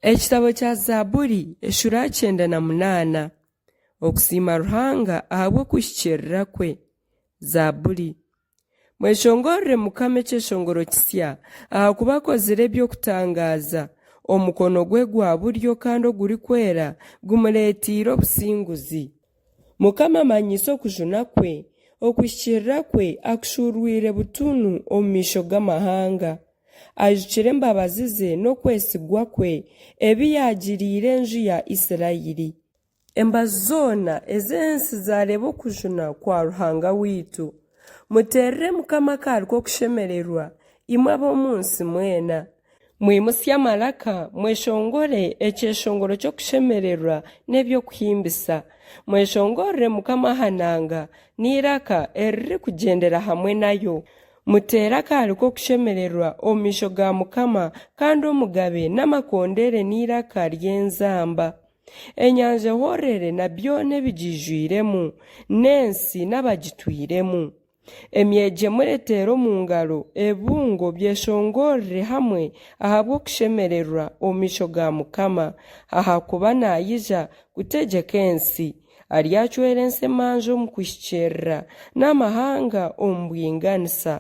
Ekitabo kya Zaaburi eshuura ya 98 Okusiima Ruhanga ahabw'okuhikiirira kwe. Zaaburi. Mweshongorere Mukama ekyeshongoro kisya, ahakuba akozire eby'okutangaaza. Omukono gwe gwa buryo kandi ogurikwera gumureeteire obusinguzi. Mukama amanyiise okujuna kwe, okuhikiirira kwe akushuurwire butunu omu maisho g'amahanga. Aijukire embabazi ze n'okwesigwa kwe, ebi yaagiriire enju ya Isiraeli. Embaju zoona ez'ensi zaareeba okujuna kwa Ruhanga waitu. Muteerere Mukama akaari k'okushemererwa, imwe ab'omu nsi mwena. Mwimutsye amaraka, mweshongore ekyeshongoro ky'okushemererwa n'eby'okuhimbisa. Mweshongorere Mukama aha nanga n'eiraka eririkugyendera hamwe nayo. Muteere akaari k'okushemererwa omu maisho ga Mukama kandi Omugabe n'amakondere n'eiraka ry'enzamba. Enyanja ehoorere na byona ebigiijwiremu, n'ensi n'abagitwiremu. Emyegyemure eteere omu ngaro, ebibungo byeshongorere hamwe ahabw'okushemererwa omu maisho ga Mukama, ahakuba naija kutegyeka ensi. Aryacwera ensi emanja omu kuhikiirira, n'amahanga omu bwinganisa.